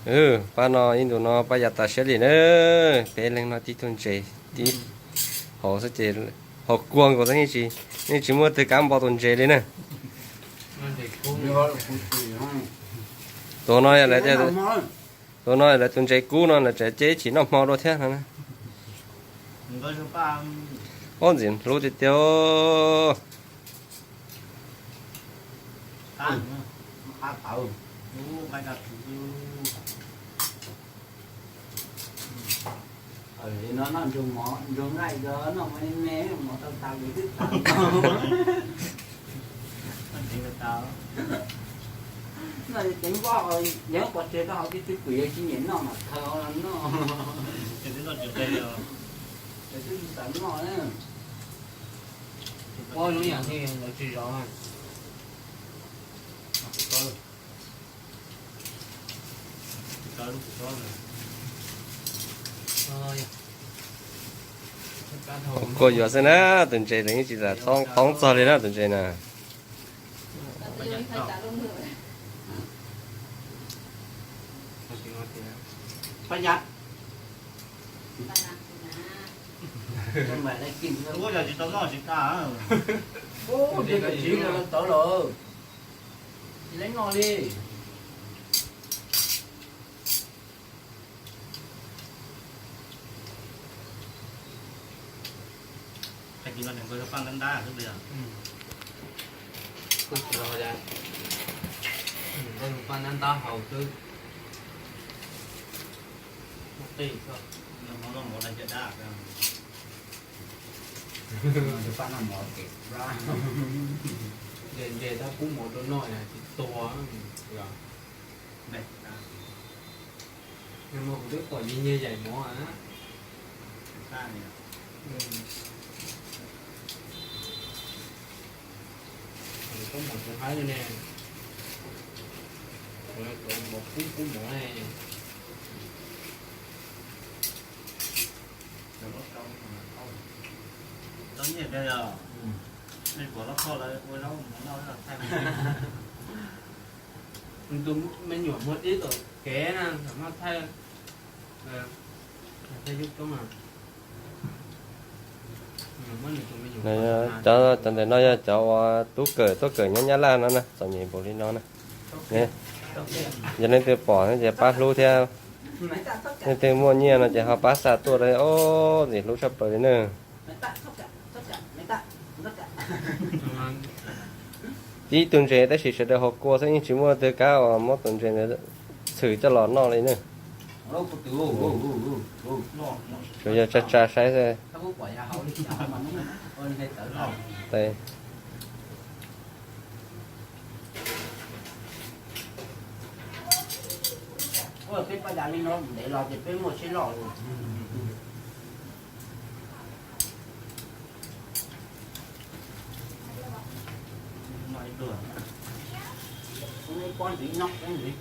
Pab no ib ntus no pab yav tas siab li na, peb leeg no tib tug ntses tib hauv xwb ces haus kua nkaus xwb, yeej tsis muaj twg kam npo tus ntses li na. Tus no, tus no lawv tus ntses kub no lawv tseem cia ib chim noj hmo dua thiab no. Ob ntxim hlub tiag tiag. Noj ceev voj, yog pov tseg rau hauv tib tug kuj yuav tsis nyiam noj mas khaws los noj. Twb tsis xav noj na. Ua lub yam li lawv tsis zov. Kua yuav xwb na, tus ntses lawv yeej tsis lam thoob txog li na tus ntses na. Tsis tau noj tsis tas. Tawv lawm, tsis leej noj li. Tag kis no nkawd paj ntab ntab xwb li. Kuj tsis los, nkawd paj ntab ntab haus xwb. Muaj qij xwb. Hmov noj hmov dab, paj noj hmov ces ntses tab pub mov rau noj tsis tuag. Nag hmo kuv twb pom nyias nyias yaim mov na. Koj mov tsis haib li ne. Mov pub pub mov ne. Tau nyiaj tiag yog, nej puas loj koj lawv ua zaub mov noj thaij. Tus me nyuam muag dib tom kev na, thaum no thaij, thaij yub coob. Cov, cov ntawm no yog cov uas tub kawm tuaj kawm nyob Nyab Laj no na, txom nyem npaum li no na. Yog leej twg pom no ces pab hlub thiab, leej twg muaj nyiaj no ces ho pab xa tuaj rau, ntxim hlub tshaj plaws li na. Tib tug ntses tab sis sawv daws haus kua xwb, yeej tsis muaj leej twg kam uas muab tus ntses ntawd txhwm coj los noj li na. Tsuas yog tsa tsa saib xwb. Peb paj yav li no ntev los ces peb muaj siab loj. Pob ntxiv noj pob ntxiv.